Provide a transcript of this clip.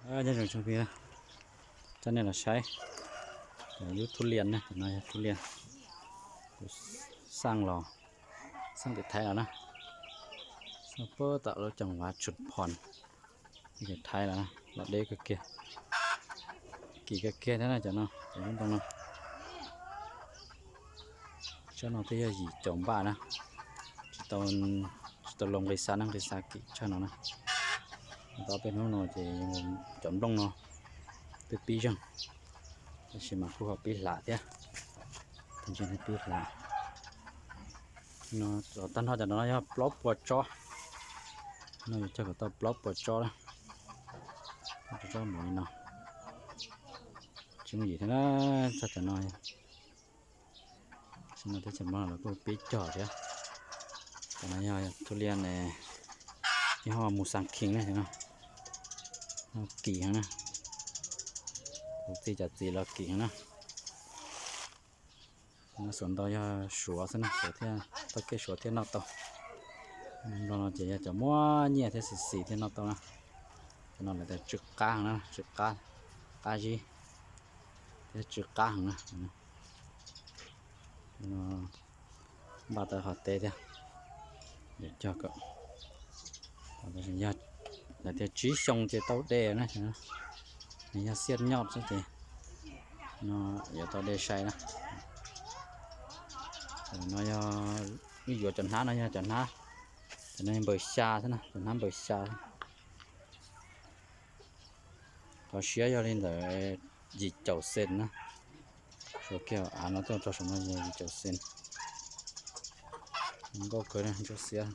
Nyob zoo tsoom phooj ywg, coj nej los saib cov lub thub lias na, cov no yog thub lias kuv xaj los, xaj tim Thaib los na, xaj puag tom lub coom vav Tshum Phom, tim Thaib los na, los deb kawg kiag, kim kawg kiag thiab na cov no, cov lub ntoo no. Tsob no twb yog yim caum npaj na, tsis tau, tsis tau los nqis xav na, nqis xav kim tshaj no na. Tau peb hnub no ces cov nplooj no twb pib zeeg, tab sis mas kuj ho pib hlav thiab, tab sis pib hlav. No tag nrho cov no yog plaub puas tsob, no yuav cog kom tau plaub puas tsob na, plaub puas tsob mus li no. Tsis muaj yim thiab na, txog cov no, no teb chaws Nplog los kuj pib cog thiab. Cov no yog thub lias ne, yog mus xas khees na, no kim heev na, kuv txij cov txiv los kim heev na. No xuas ntau yog suav xwb na, suav thiaj tau kev suav thiaj noj tau. Nplog no ces yog cov muaj nyiaj thiab xis xis thiaj noj tau na. Cov no lawv tias tsw qab heev na, tsw qab, qab zib thiab tsw qab heev na. Npaj tau qhov teb thiab, yuav cog kom, yog lawv tias tsib xyoo ces tau de na, nws yog xiab nyob xwb ces no yuav tau de sai na. No yog wb yuav cov hnab no yog cov hnab, cov no npaws xya xwb na, cov hnab npaws xya. Qhov siab yog li ntawd yim caum xees na. Suav kiag av no tuaj txog saum no yog yim caum xees. Nkauj kawg na, ntsuab xiab.